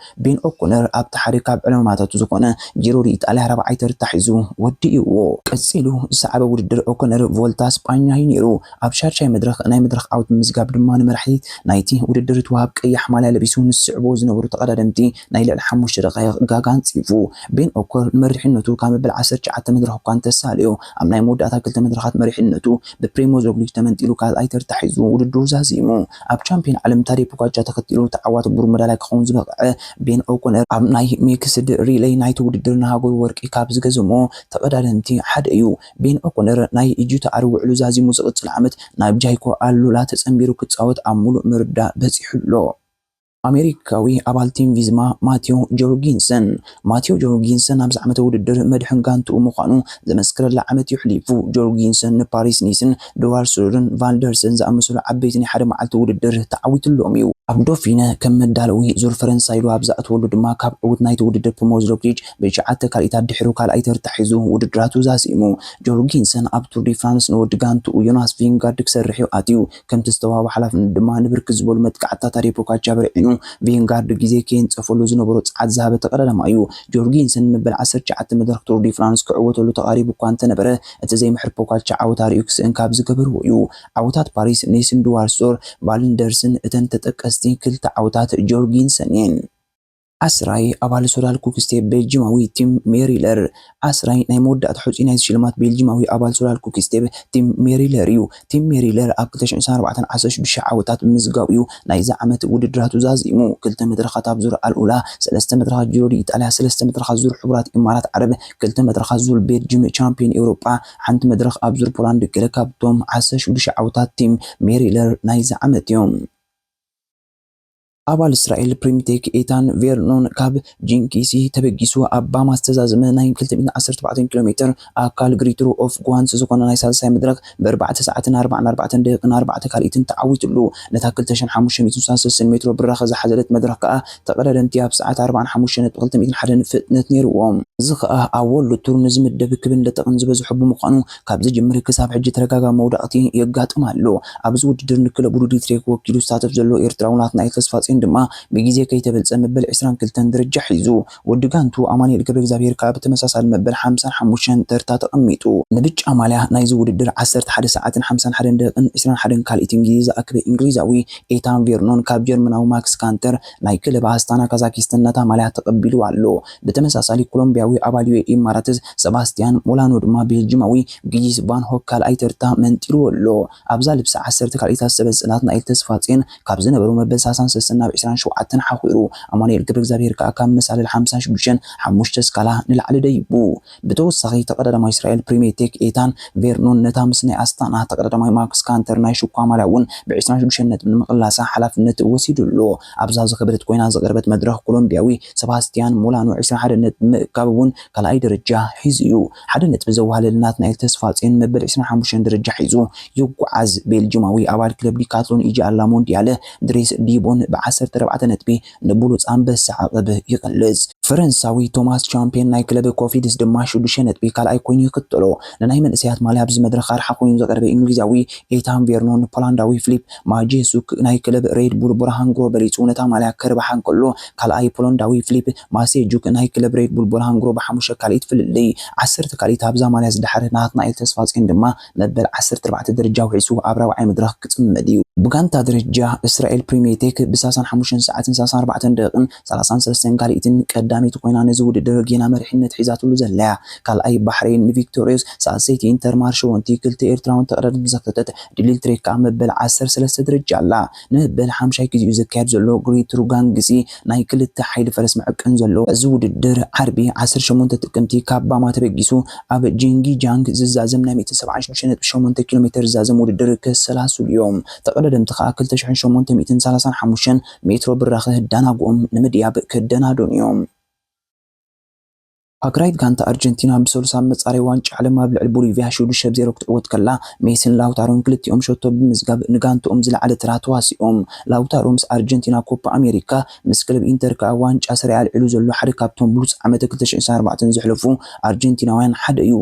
ቤን ኦኮነር ኣብቲ ሓደ ካብ ዕላማታቱ ዝኾነ ጂሮ ዲ ኢጣልያ ራብዓይ ተርታ ሒዙ ወዲእዎ። ቀጺሉ ዝሰዓበ ውድድር ኦኮነር ቮልታ ስጳኛ እዩ ነይሩ። ኣብ ሻድሻይ መድረኽ ናይ መድረኽ ዓወት ምምዝጋብ ድማ ንመራሒ ናይቲ ውድድር እቲ ወሃብ ቀያሕ ማልያ ለቢሱ ንዝስዕብዎ ዝነበሩ ተቐዳደምቲ ናይ ልዕሊ ሓሙሽተ ደቓይቕ ጋጋ ኣንጺፉ። ቤን ኦኮር ንመሪሕነቱ ካብ መበል ዓሰርተ ትሽዓተ መድረኽ እኳ እንተሳለዮ፣ ኣብ ናይ መወዳእታ ክልተ መድረኻት መሪሕነቱ ብፕሪሞዝ ሮግሊች ተመንጢሉ ካልኣይ ተርታ ሒዙ ውድድሩ ዛዚሙ። ኣብ ቻምፒዮን ዓለም ታደይ ፖጋቻ ተኸቲሉ ተዓዋቲ ብሩር መዳልያ ክኸውን ዝበቕዐ ቤን ኦኮነር፣ ኣብ ናይ ሚክስድ ሪሌይ ናይቲ ውድድር ንሃገሩ ወርቂ ካብ ዝገዘሞ ተቐዳደምቲ ሓደ እዩ። ቤን ኦኮነር ናይ ጂ ቲ ኣር ውዕሉ ዛዚሙ ዝቕጽል ዓመት ናብ ጃይኮ ኣሉላ ተጸንቢሩ ክጻወት ኣብ ምሉእ ምርዳእ በጺሑ ኣሎ። ኣሜሪካዊ ኣባል ቲም ቪዝማ ማቴዎ ጆርጊንሰን። ማቴዎ ጆርጊንሰን ኣብዚ ዓመተ ውድድር መድሕን ጋንትኡ ምዃኑ ዘመስክረላ ዓመት እዩ ኣሕሊፉ። ጆርጊንሰን ንፓሪስ ኒስን ዱዋርሱርን ቫልደርስን ዝኣመሰሉ ዓበይቲ ናይ ሓደ መዓልቲ ውድድር ተዓዊትሎም እዩ። ኣብ ዶፊነ ከም መዳለዊ ዙር ፈረንሳ ኢሉ ኣብ ዝኣተወሉ ድማ ካብ ዕዉት ናይቲ ውድድር ፕሪሞዝ ሮግሊች ብትሽዓተ ካልኢታት ድሕሩ ካልኣይ ተርታ ሒዙ ውድድራቱ ዛዚሙ። ጆርጊንሰን ኣብ ቱር ዲ ፍራንስ ንወዲ ጋንትኡ ዮናስ ቪንጋርድ ክሰርሕ እዩ ኣትዩ። ከምቲ ዝተዋህቦ ሓላፍነት ድማ ንብርክት ዝበሉ መጥቃዕትታት ታደይ ፖጋቻ በርዒኑ፣ ቪንጋርድ ግዜ ከየንጸፈሉ ዝነበሮ ጸዓት ዝሃበ ተቐዳዳማይ እዩ። ጆርጊንሰን መበል ዓሰርተ ትሽዓተ መድረኽ ቱር ዲ ፍራንስ ክዕወተሉ ተቓሪቡ እኳ እንተነበረ፣ እቲ ዘይምሕር ፖጋቻ ዓወት ኣርእዩ ክስእን ካብ ዝገበርዎ እዩ። ዓወታት ፓሪስ ኒስን ዱዋርሶር ቫልደርስን እተን ተጠቀስቲ ክልተ ዓወታት ጆርጊንሰን እየን። ዓስራይ ኣባል ሶዳል ኩክስቴፕ ቤልጂማዊ ቲም ሜሪለር። ዓስራይ ናይ መወዳእታ ሕጹይ ናይዚ ሽልማት ቤልጂማዊ ኣባል ሶዳል ኩክስቴፕ ቲም ሜሪለር እዩ። ቲም ሜሪለር ኣብ ክልተ ሽሕን ዕስራን ኣርባዕተን ዓሰርተ ሽዱሽተ ዓወታት ብምዝጋቡ እዩ ናይዚ ዓመት ውድድራቱ ዛዚሙ። ክልተ መድረኻት ኣብ ዙር ኣልኡላ፣ ሰለስተ መድረኻት ጂሮ ዲ ኢጣልያ፣ ሰለስተ መድረኻት ዙር ሕቡራት ኢማራት ዓረብ፣ ክልተ መድረኻት ዙር ቤልጂም ቻምፒዮን ኤውሮጳ፣ ሓንቲ መድረኽ ኣብ ዙር ፖላንድ ገለ ካብቶም ዓሰርተ ሽዱሽተ ዓወታት ቲም ሜሪለር ናይዚ ዓመት እዮም። ኣባል እስራኤል ፕሪምቴክ ኤታን ቬርኖን ካብ ጂንኪሲ ተበጊሱ ኣብ ባማ ዝተዛዘመ ናይ ክልተ ሚእትን ዓሰርተ ኣርባዕተን ኪሎ ሜትር ኣካል ግሪትሩ ኦፍ ጓንስ ዝኾነ ናይ ሳልሳይ መድረኽ ብኣርባዕተ ሰዓትን ኣርባዓን ኣርባዕተን ደቂቕን ኣርባዕተ ካልኢትን ተዓዊትሉ። ነታ ክልተ ሽሕን ሓሙሽተ ሚእትን ስሳን ሰለስተን ሜትሮ ብራኸ ዝሓዘለት መድረኽ ከኣ ተቐዳደምቲ ኣብ ሰዓት ኣርባዓን ሓሙሽተ ነጥቢ ክልተ ሚእትን ሓደን ፍጥነት ነይርዎም። እዚ ከኣ ኣብ ወርልድ ቱር ንዝምደብ ክብን ለጠቕን ዝበዝሖ ብምዃኑ ካብ ዝጅምር ክሳብ ሕጂ ተደጋጋሚ መውዳቕቲ የጋጥም ኣሎ። ኣብዚ ውድድር ንክለብ ውድድር ትሬክ ወኪሉ ዝሳተፍ ዘሎ ኤርትራዊ ናትናኤል ተስፋጽዮን ድማ ብግዜ ከይተበልጸ መበል ዕስራን ክልተን ደረጃ ሒዙ። ወዲ ጋንቱ ኣማኑኤል ገብረ እግዚኣብሔር ከኣ ብተመሳሳሊ መበል ሓምሳን ሓሙሽተን ተርታ ተቐሚጡ። ንብጫ ማልያ ናይዚ ውድድር ዓሰርተ ሓደ ሰዓትን ሓምሳን ሓደን ደቂቕን ዕስራን ሓደን ካልኢትን ግዜ ዝኣክበ እንግሊዛዊ ኤታን ቬርኖን ካብ ጀርመናዊ ማክስ ካንተር ናይ ክለብ ኣስታና ካዛኪስተን ነታ ማልያ ተቐቢሉ ኣሎ። ብተመሳሳሊ ኮሎምቢያዊ ኣባል ዩ ኤ ኢ ኢማራትስ ሰባስቲያን ሞላኖ ድማ ቤልጂማዊ ጊስ ቫን ሆክ ካልኣይ ተርታ መንጢልዎ ኣሎ። ኣብዛ ልብሲ ዓሰርተ ካልኢታት ዝተበልጸ ናትናኤል ተስፋጽዮን ካብ ዝነበሩ መበል ሰላሳን ሰለስተን ናብ ዕስራን ሸውዓተን ሓኺሩ። ኣማኑኤል ገብረ እግዚኣብሔር ከኣ ካብ መሳልል ሓምሳን ሽዱሽተን ሓሙሽተ ስካላ ንላዕሊ ደይቡ። ብተወሳኺ ተቐዳዳማይ እስራኤል ፕሪምቴክ ኤታን ቬርኖን ነታ ምስ ናይ ኣስታና ተቐዳዳማይ ማክስ ካንተር ናይ ሽኳ ማልያ እውን ብዕስራን ሽዱሽተን ነጥቢ ንምቕላሳ ሓላፍነት ወሲዱ ኣሎ። ኣብዛ ዝኸበደት ኮይና ዝቐረበት መድረኽ ኮሎምቢያዊ ሰባስቲያን ሞላኖ ዕስራን ሓደን ነጥቢ ምእካብ እውን ካልኣይ ደረጃ ሒዙ እዩ። ሓደ ነጥቢ ዘዋህለል ናትናኤል ተስፋጽዮን መበል ዕስራን ሓሙሽተን ደረጃ ሒዙ ይጓዓዝ። ቤልጂማዊ ኣባል ክለብ ዲካትሎን ኢጂ ኣላ ሞንዲያለ ድሬስ ዲቦን ብዓሰርተ ኣርባዕተ ነጥቢ ንብሉጽ ኣንበሳ ዓቐብ ይቕልጽ። ፈረንሳዊ ቶማስ ቻምፕዮን ናይ ክለብ ኮፊድስ ድማ ሽዱሽተ ነጥቢ ካልኣይ ኮይኑ ይኽተሎ። ንናይ መንእሰያት ማልያ ኣብዚ መድረኽ ኣርሓ ኮይኑ ዝቐረበ እንግሊዛዊ ኤታን ቬርኖን ፖላንዳዊ ፊሊፕ ማጄሱክ ናይ ክለብ ሬድ ቡል ቦርሃንግሮ በሊጹ ነታ ማልያ ከርብሓ እንከሎ፣ ካልኣይ ፖላንዳዊ ፊሊፕ ማሴጁክ ናይ ክለብ ሬድ ቡል ቦርሃንግሮ ብሓሙሽተ ካልኢት ፍልልይ ዓሰርተ ካልኢት ኣብዛ ማልያ ዝደሓረ ናትናኤል ተስፋጽዮን ድማ መበል ዓሰርተ ኣርባዕተ ደረጃ ውሒሱ ኣብ ራብዓይ መድረኽ ክጽመድ እዩ። ብጋንታ ደረጃ እስራኤል ፕሪምየር ቴክ ብሰላሳን ሓሙሽተን ሰዓትን ሰላሳን ኣርባዕተን ደቂቕን ሰላሳን ሰለስተን ካልኢትን ቀዳመይቲ ኮይና ነዚ ውድድር ጌና መሪሕነት ሒዛትሉ ዘለያ። ካልኣይ ባሕሬን ንቪክቶሪዮስ፣ ሳልሰይቲ ኢንተር ማር ሸወንቲ ክልተ ኤርትራውያን ተቐዳደምቲ ዘካተተት ድሊል ትሬክ ከኣ መበል ዓሰርተ ሰለስተ ደረጃ ኣላ። ንመበል ሓምሻይ ግዜኡ ዘካየድ ዘሎ ግሪት ሩጋንግሲ ናይ ክልተ ሓይሊ ፈረስ መዐቀኒ ዘሎ እዚ ውድድር ዓርቢ ዓሰርተ ሸሞንተ ጥቅምቲ ካብ ባማ ተበጊሱ ኣብ ጂንጊጃንግ ዝዛዘም ናይ ሚእትን ሰብዓን ሽዱሽተ ነጥቢ ሸሞንተ ኪሎ ሜትር ዝዛዘም ውድድር ክሰላስሉ እዮም። ተቐዳደምቲ ከኣ ክልተ ሽሕን ሸሞንተ ሚእትን ሰላሳን ሓሙሽተን ሜትሮ ብራኸ ህዳናግኦም ንምድያብ ክደናደኑ እዮም። ኣግራይት ጋንታ ኣርጀንቲና ብሰሉስ ኣብ መጻረይ ዋንጫ ዓለም ኣብ ልዕሊ ቦሊቪያ ሽዱሽተ ብ ዜሮ ክትዕወት ከላ፣ ሜሲን ላውታሮን ክልቲኦም ሸቶ ብምዝጋብ ንጋንትኦም ዝለዓለ ተራ ተዋሲኦም። ላውታሮ ምስ ኣርጀንቲና ኮፓ ኣሜሪካ፣ ምስ ክለብ ኢንተር ከኣ ዋንጫ ሰሪኣ ኣልዒሉ ዘሎ ሓደ ካብቶም ብሉጽ ዓመተ ክልተ ሽሕን ዕስራን ኣርባዕተን ዘሕለፉ ኣርጀንቲናውያን ሓደ እዩ።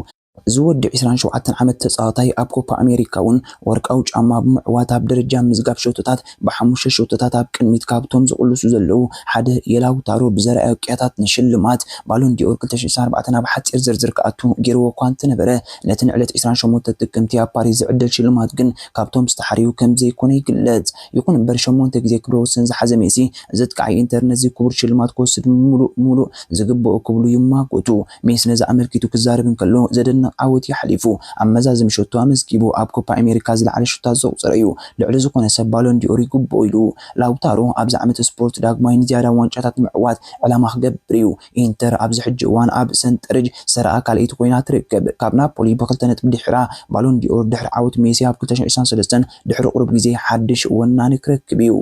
እዚ ወዲ ዕስራን ሸውዓተን ዓመት ተጻዋታይ ኣብ ኮፓ ኣሜሪካ እውን ወርቃዊ ጫማ ብምዕዋት ኣብ ደረጃ ምዝጋብ ሸቶታት ብሓሙሽተ ሸቶታት ኣብ ቅድሚት ካብቶም ዝቕልሱ ዘለዉ ሓደ የላውታሮ ብዘርኣዮ ቅያታት ንሽልማት ባሎን ዲኦር ክልተ ሽሕን ዕስራን ኣርባዕተን ኣብ ሓጺር ዝርዝር ክኣቱ ገይርዎ እኳ እንተነበረ፣ ነቲ ንዕለት ዕስራን ሸሞንተን ጥቅምቲ ኣብ ፓሪስ ዝዕደል ሽልማት ግን ካብቶም ዝተሓርዩ ከም ዘይኮነ ይግለጽ። ይኹን እምበር ሸሞንተ ግዜ ክብረ ወሰን ዝሓዘ ሜሲ፣ እዚ ኣጥቃዓይ ኢንተር ነዚ ክቡር ሽልማት ክወስድ ምሉእ ምሉእ ዝግብኦ ክብሉ ይማጎቱ። ሜሲ ነዚ ኣመልኪቱ ክዛረብ እንከሎ፣ ዘደንቕ ዓወት እዩ ኣሕሊፉ። ኣብ መዛዘሚ ሸቶ ኣመዝጊቡ፣ ኣብ ኮፓ ኣሜሪካ ዝለዓለ ሸቶታት ዘቑጸረ እዩ። ልዕሊ ዝኾነ ሰብ ባሎን ዲኦር ይግብኦ ኢሉ። ላውታሮ ኣብዚ ዓመተ ስፖርት ዳግማይ ንዝያዳ ዋንጫታት ንምዕዋት ዕላማ ክገብር እዩ። ኢንተር ኣብዚ ሕጂ እዋን ኣብ ሰንጠረዥ ሰሪኣ ካልኣይቲ ኮይና ትርከብ። ካብ ናፖሊ ብኽልተ ነጥቢ ድሒራ። ባሎን ዲኦር ድሕሪ ዓወት ሜሲ ኣብ ክልተ ሽሕን ዕስራን ሰለስተን ድሕሪ ቁሩብ ግዜ ሓድሽ ወናኒ ክረክብ እዩ።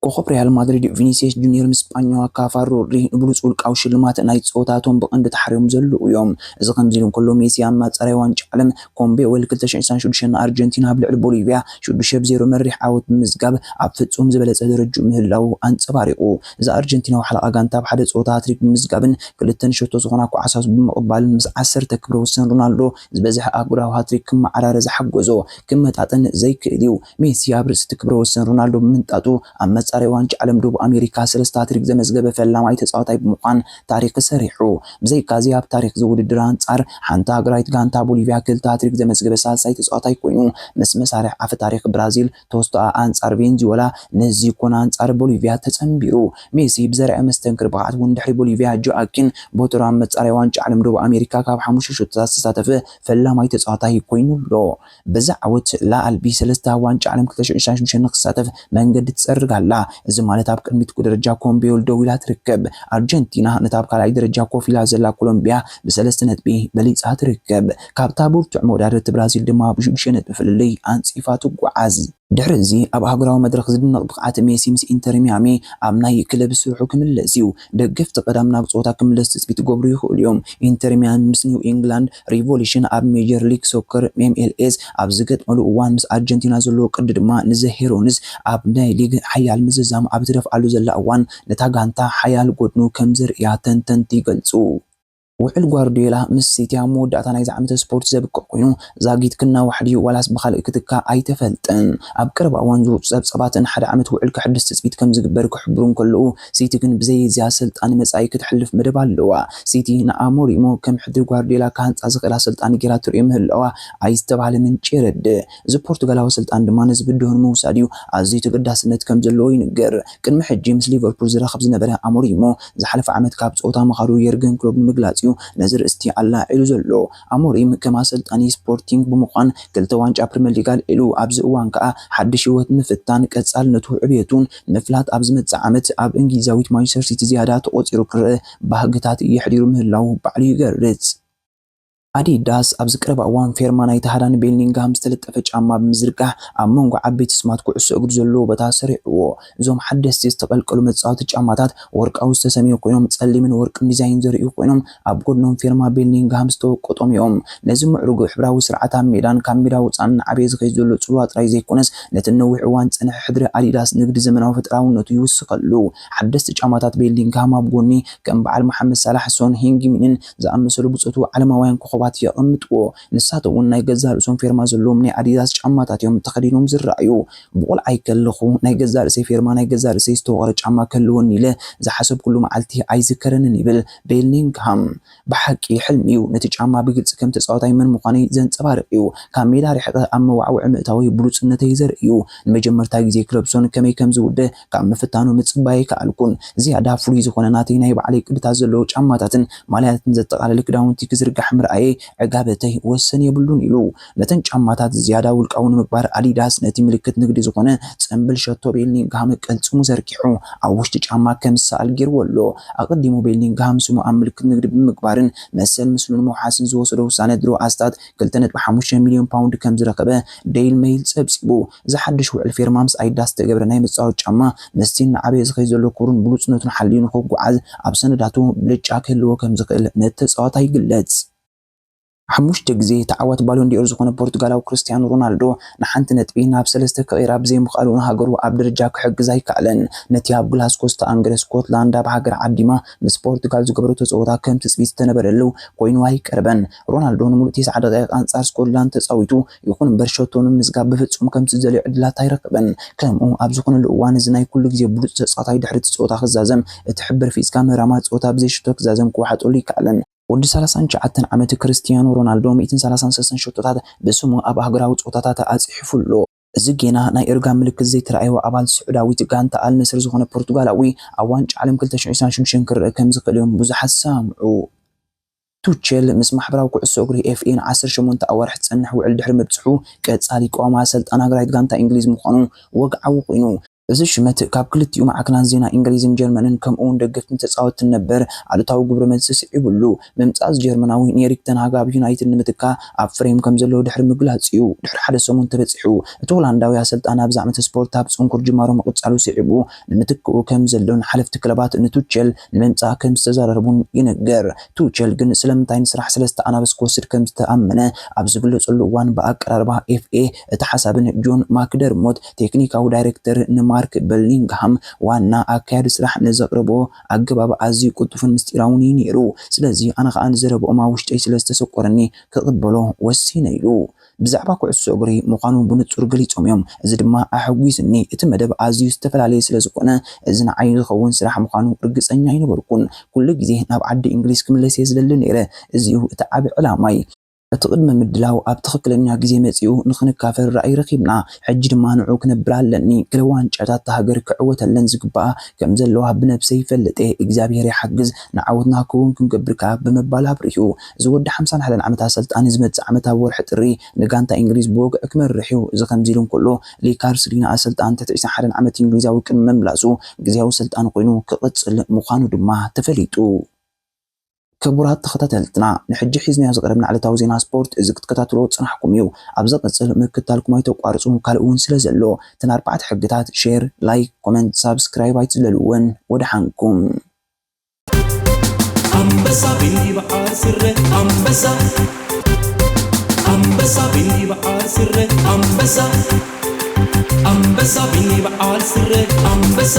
ኮኾብ ሪያል ማድሪድ ቪኒሲየስ ጁኒየር ምስ ስጳኛዋ ካፋ ሮድሪ ንብሉጽ ውልቃዊ ሽልማት ናይ ጸወታቶም ብቐንዱ ተሓርዮም ዘለዉ እዮም። እዚ ከምዚ ኢሉ እንከሎ፣ ሜሲ ኣብ መጻረይ ዋንጫ ዓለም ኮንሜቦል ክልተ ሽሕን ዕስራን ሽዱሽተን ንኣርጀንቲና ኣብ ልዕሊ ቦሊቪያ ሽዱሽተ ብ ዜሮ መሪሕ ዓወት ብምዝጋብ ኣብ ፍጹም ዝበለጸ ደረጅኡ ምህላዉ ኣንጸባሪቑ። እዚ ኣርጀንቲናዊ ሓለቓ ጋንታ ኣብ ሓደ ጸወታ ሃትሪክ ብምዝጋብን ክልተ ንሸቶ ዝኾና ኳዕሳት ብምቕባልን ምስ ዓሰርተ ክብረ ወሰን ሮናልዶ ዝበዝሐ ኣህጉራዊ ሃትሪክ ክመዓራረ ዝሓገዞ ክመጣጠን ዘይክእል እዩ። ሜሲ ኣብ ርእሲ እቲ ክብረ ወሰን ሮናልዶ ብምንጣጡ ኣብ መጻረይ ዋንጫ ዓለም ደቡብ ኣሜሪካ ሰለስተ ሃትሪክ ዘመዝገበ ፈላማይ ተጻዋታይ ብምዃን ታሪኽ ሰሪሑ። ብዘይካዚ ኣብ ታሪኽ እዚ ውድድር ኣንጻር ሓንቲ ሃገራዊት ጋንታ ቦሊቪያ ክልተ ሃትሪክ ዘመዝገበ ሳልሳይ ተጻዋታይ ኮይኑ፣ ምስ መሳርሒ ኣፈ ታሪኽ ብራዚል ቶስቶኣ ኣንጻር ቬንዙዌላ፣ ንዚ ኮን ኣንጻር ቦሊቪያ ተጸንቢሩ። ሜሲ ብዘርኣዮ መስተንክር ብቕዓት እውን ድሕሪ ቦሊቪያ ጆኣኪን ቦተሮ ኣብ መጻረይ ዋንጫ ዓለም ደቡብ ኣሜሪካ ካብ ሓሙሽተ ሸቶታት ዝተሳተፈ ፈላማይ ተጻዋታይ ኮይኑ ኣሎ። በዚ ዓወት ላ ኣልቢ ሰለስተ ኣብ ዋንጫ ዓለም ክልተ ሽሕን ዕስራን ሽዱሽተን ንክትሳተፍ መንገዲ ትጸርግ ኣላ። እዚ ማለት ኣብ ቅድሚት ደረጃ ኮንሜቦል ደው ኢላ ትርከብ። ኣርጀንቲና ነታ ኣብ ካልኣይ ደረጃ ኮፍ ኢላ ዘላ ኮሎምቢያ ብሰለስተ ነጥቢ በሊጻ ትርከብ። ካብታ ብርቱዕ መወዳደርቲ ብራዚል ድማ ብሽዱሽተ ነጥቢ ፍልልይ ኣንጺፋ ትጓዓዝ። ድሕሪ እዚ ኣብ ኣህጉራዊ መድረኽ ዝድነቕ ብቕዓት ሜሲ ምስ ኢንተር ሚያሚ ኣብ ናይ ክለብ ስርሑ ክምለስ እዩ። ደገፍቲ ቀዳም ናብ ጸወታ ክምለስ ትጽቢት ክገብሩ ይኽእሉ እዮም። ኢንተር ሚያሚ ምስ ኒው ኢንግላንድ ሪቮሉሽን ኣብ ሜጀር ሊግ ሶከር M L S ኣብ ዝገጥመሉ እዋን ምስ ኣርጀንቲና ዘለዎ ቅዲ ድማ ንዘ ሄሮንስ ኣብ ናይ ሊግ ሓያል ምዝዛም ኣብ ትደፍኣሉ ዘላ እዋን ነታ ጋንታ ሓያል ጎድኑ ከም ዘርእያ ተንተንቲ ይገልጹ። ውዕል ጓርዲዮላ ምስ ሲቲ ኣብ መወዳእታ ናይዚ ዓመተ ስፖርት ዘብቅዕ ኮይኑ፣ ዛጊት ክናዋሕ ድዩ ዋላስ ብኻልእ ክትካእ ኣይተፈልጠን። ኣብ ቀረባ እዋን ዝወጹ ጸብጻባትን ሓደ ዓመት ውዕል ከሕድስ ትጽቢት ከም ዝግበር ክሕብሩ እንከለዉ፣ ሲቲ ግን ብዘይ እዚ ኣሰልጣኒ መጻኢ ክትሕልፍ መደብ ኣለዋ። ሲቲ ንኣሞሪሞ ከም ሕድሪ ጓርዲዮላ ክሃንጻ ዝኽእል ኣሰልጣኒ ጌራ ትርእዮ ምህላዋ ኣይ ዝተባህለ ምንጪ የረድእ። እዚ ፖርቱጋላዊ ኣሰልጣኒ ድማ ነዚ ብድሆ ንምውሳድ እዩ ኣዝዩ ተገዳስነት ከም ዘለዎ ይንገር። ቅድሚ ሕጂ ምስ ሊቨርፑል ዝራኸብ ዝነበረ ኣሞሪሞ ዝሓለፈ ዓመት ካብ ጸወታ ምኻዱ የርገን ክሎፕ ንምግላጽ እዩ ነዚ ርእስቲ ኣላዒሉ ዘሎ። ኣሞሪም ከም ኣሰልጣኒ ስፖርቲንግ ብምዃን ክልተ ዋንጫ ፕሪምየር ሊግ ኣልዒሉ፣ ኣብዚ እዋን ከኣ ሓድሽ ህይወት ምፍታን፣ ቀጻልነቱ፣ ዕብየቱን ምፍላጥ ኣብ ዝመጽእ ዓመት ኣብ እንግሊዛዊት ማንቸስተር ሲቲ ዝያዳ ተቖጺሩ ክረአ ባህግታት የሕዲሩ ምህላው ባዕሉ ይገልጽ። ኣዲዳስ ኣብዚ ቀረባ እዋን ፌርማ ናይቲ ሃዳን ቤሊንግሃም ዝተለጠፈ ጫማ ብምዝርጋሕ ኣብ መንጎ ዓበይቲ ስማት ኩዕሶ እግሪ ዘለዎ ቦታ ሰሪዕዎ። እዞም ሓደስቲ ዝተቐልቀሉ መጻወቲ ጫማታት ወርቃዊ ዝተሰምዩ ኮይኖም ጸሊምን ወርቅን ዲዛይን ዘርእዩ ኮይኖም ኣብ ጎድኖም ፌርማ ቤሊንግሃም ዝተወቀጦም እዮም። ነዚ ምዕሩግ ሕብራዊ ስርዓት ኣብ ሜዳን ካብ ሜዳ ወጻእን እናዓበየ ዝኸይድ ዘሎ ጽልዋ ጥራይ ዘይኮነስ ነቲ ነዊሕ እዋን ዝጸንሐ ሕድሪ ኣዲዳስ ንግዲ ዘመናዊ ፈጠራውነቱ ይውስኸሉ። ሓደስቲ ጫማታት ቤሊንግሃም ኣብ ጎኒ ከም በዓል መሓመድ ሳላሕ፣ ሶን ሄንግሚንን ዝኣመሰሉ ብጾቱ ዓለማውያን ኮኾባት የቐምጥዎ። ንሳቶም እውን ናይ ገዛእ ርእሶም ፌርማ ዘለዎም ናይ ኣዲዳስ ጫማታት እዮም ተኸዲኖም ዝረኣዩ። ብቆልዓይ ከለኹ ናይ ገዛእ ርእሰይ ፌርማ፣ ናይ ገዛእ ርእሰይ ዝተወቐረ ጫማ ክህልወኒ ኢለ ዝሓሰብኩሉ መዓልቲ ኣይዝከረንን ይብል ቤሊንግሃም። ብሓቂ ሕልሚ እዩ። ነቲ ጫማ ብግልጺ ከም ተጻዋታይ መን ምዃነይ ዘንጸባርቕ እዩ። ካብ ሜዳ ርሒቐ ኣብ መዋዕውዒ ምእታወይ ብሉጽነተይ ዘርኢ እዩ። ንመጀመርታ ግዜ ክለብሶን ከመይ ከም ዝውደ ካብ ምፍታኑ ምጽባይ ኣይከኣልኩን። ዝያዳ ፍሉይ ዝኾነ ናተይ ናይ ባዕለይ ቅድታት ዘለዎ ጫማታትን ማልያታትን ዘጠቓለለ ክዳውንቲ ክዝርጋሕ ምርኣየይ ዕጋበተይ ወሰን የብሉን ኢሉ። ነተን ጫማታት ዝያዳ ውልቃዊ ንምግባር ኣዲዳስ ነቲ ምልክት ንግዲ ዝኾነ ጽምብል ሸቶ ቤሊንግሃም ቅልጽሙ ዘርጊሑ ኣብ ውሽጢ ጫማ ከም ዝሰኣል ገይርዎ ኣሎ። ኣቐዲሙ ቤሊንግሃም ስሙ ኣብ ምልክት ንግዲ ብምግባርን መሰል ምስሉን ምውሓስን ዝወሰዶ ውሳነ ድሮ ኣስታት ክልተ ነጥቢ ሓሙሽተ ሚልዮን ፓውንድ ከም ዝረኸበ ዴይል ሜይል ጸብጺቡ። እዚ ሓድሽ ውዕል ፌርማ ምስ ኣዲዳስ ዝተገብረ ናይ መጻወቲ ጫማ ምስቲ እናዓበየ ዝኸይድ ዘሎ ክብሩን ብሉጽነቱን ሓልዩ ንኽጓዓዝ ኣብ ሰነዳቱ ብልጫ ክህልዎ ከም ዝኽእል ነቲ ተጻዋታይ ይግለጽ። ሓሙሽተ ግዜ ተዓዋቲ ባሎን ዲኦር ዝኾነ ፖርቱጋላዊ ክርስቲያኖ ሮናልዶ ንሓንቲ ነጥቢ ናብ ሰለስተ ክቕይራ ብዘይምኽኣሉ ንሃገሩ ኣብ ደረጃ ክሕግዝ ኣይከኣለን። ነቲ ኣብ ግላስኮ ዝተኣንገደ ስኮትላንድ ኣብ ሃገር ዓዲማ ምስ ፖርቱጋል ዝገበረቶ ጸወታ ከም ትጽቢት ዝተነበረሉ ኮይኑ ኣይቀረበን። ሮናልዶ ንምሉእ ተስዓ ደቂቕ ኣንጻር ስኮትላንድ ተጻዊቱ፣ ይኹን እምበር ሸቶ ንምምዝጋብ ብፍጹም ከምቲ ዝደልዮ ዕድላት ኣይረኸበን። ከምኡ ኣብ ዝኾነሉ እዋን፣ እዚ ናይ ኩሉ ግዜ ብሉጽ ተጻዋታይ ድሕሪ እቲ ጸወታ ክዛዘም፣ እቲ ሕብር ፊስካ ምህራማ ጸወታ ብዘይ ሸቶ ክዛዘም ክወሓጠሉ ኣይከኣለን። ወዲ ሰላሳን ትሽዓተን ዓመት ክርስቲያኖ ሮናልዶ ሚእትን ሰላሳን ሰለስተን ሸቶታት ብስሙ ኣብ ኣህጉራዊ ጸወታታት ኣጽሒፉ ኣሎ። እዚ ጌና ናይ እርጋን ምልክት ዘይተራእዮ ኣባል ስዑዳዊት ጋንታ ኣል ነስር ዝኾነ ፖርቱጋላዊ፣ ኣብ ዋንጫ ዓለም ክልተ ሽሕን ዕስራን ሽዱሽተን ክረአ ከም ዝኽእል እዮም ብዙሓት ዝሰማምዑ። ቱቸል ምስ ማሕበራዊ ኩዕሶ እግሪ ኤፍ ኤ ን ዓሰርተ ሸሞንተ ኣዋርሕ ዝጸንሕ ውዕል ድሕሪ ምብጽሑ፣ ቀጻሊ ቀዋሚ ኣሰልጣኒ ሃገራዊት ጋንታ እንግሊዝ ምዃኑ ወግዓዊ ኮይኑ። እዚ ሽመት ካብ ክልቲኡ ማዕከናት ዜና እንግሊዝን ጀርመንን ከምኡ እውን ደገፍትን ተጻወትትን ነበር ኣሉታዊ ግብረ መልሲ ስዒቡሉ። ምምጻእ እዚ ጀርመናዊ ንኤሪክ ተን ሃግ ኣብ ዩናይትድ ንምትካእ ኣብ ፍሬም ከም ዘሎ ድሕሪ ምግላጹ እዩ ድሕሪ ሓደ ሰሙን ተበጺሑ። እቲ ሆላንዳዊ ኣሰልጣኒ ኣብዚ ዓመተ ስፖርት ኣብ ጽንኩር ጅማሮ ምቕጻሉ ስዒቡ፣ ንምትክኡ ከም ዘሎን ሓለፍቲ ክለባት ንቱቸል ንምምጻእ ከም ዝተዘራረቡን ይንገር። ቱቸል ግን ስለምንታይ ንስራሕ ሰለስተ ኣናብስ ክወስድ ከም ዝተኣመነ ኣብ ዝግለጸሉ እዋን፣ ብኣቀራርባ ኤፍ ኤ እቲ ሓሳብን ጆን ማክደርሞት ቴክኒካዊ ዳይሬክተር ንማርክ በሊንግሃም ዋና ኣካያዲ ስራሕ ንዘቕረቦ ኣገባብ ኣዝዩ ቅልጡፍን ምስጢራውን እዩ ነይሩ። ስለዚ ኣነ ኸኣ ንዘረብኦም ኣብ ውሽጠይ ስለ ዝተሰቆረኒ ክቕበሎ ወሲነ ኢሉ። ብዛዕባ ኩዕሶ እግሪ ምዃኑ ብንጹር ገሊጾም እዮም። እዚ ድማ ኣሐጒስኒ። እቲ መደብ ኣዝዩ ዝተፈላለየ ስለ ዝኾነ፣ እዚ ንዓይ ዝኸውን ስራሕ ምዃኑ ርግጸኛ ኣይነበርኩን። ኩሉ ግዜ ናብ ዓዲ እንግሊዝ ክምለስ እየ ዝደሊ ነይረ። እዚ እዩ እቲ ዓቢ ዕላማይ። እቲ ቅድመ ምድላው ኣብ ትኽክለኛ ግዜ መጺኡ፣ ንኽንካፈል ራእይ ረኺብና። ሕጂ ድማ ንዕኡ ክነብር ኣለኒ። ገለ ዋንጫታት እታ ሃገር ክዕወተለን ዝግባኣ ከም ዘለዋ ብነብሰይ ይፈልጥ እየ። እግዚኣብሄር ይሓግዝ፣ ንዓወትና ክውን ክንገብር ከኣ ብምባል ኣብሪሁ። እዚ ወዲ ሓምሳን ሓደን ዓመት ኣሰልጣኒ ዝመጽእ ዓመት ኣብ ወርሒ ጥሪ ንጋንታ እንግሊዝ ብወግዒ ክመርሕ እዩ። እዚ ከምዚ ኢሉ እንከሎ፣ ሊካርስ ሪና ኣሰልጣኒ ትሕቲ ዕስራን ሓደን ዓመት እንግሊዛዊ ቅድሚ ምምላሱ ግዝያዊ ኣሰልጣኒ ኮይኑ ክቕጽል ምዃኑ ድማ ተፈሊጡ። ክቡራት ተኸታተልትና፣ ንሕጂ ሒዝናዮ ዝቐረብና ዕለታዊ ዜና ስፖርት እዚ ክትከታተልዎ ዝጸናሕኩም እዩ። ኣብ ዝቕጽል ምክትታልኩም ኣይተቋርጹ፣ ካልእ እውን ስለ ዘሎ፣ እተን ኣርባዕተ ሕግታት፣ ሼር፣ ላይክ፣ ኮመንት፣ ሳብስክራይብ ኣይትዝለልወን። ወደሓንኩም። ኣንበሳ ቢኒ በዓል ስረ ኣንበሳ፣ ኣንበሳ ቢኒ በዓል ስረ ኣንበሳ፣ ኣንበሳ ቢኒ በዓል ስረ ኣንበሳ።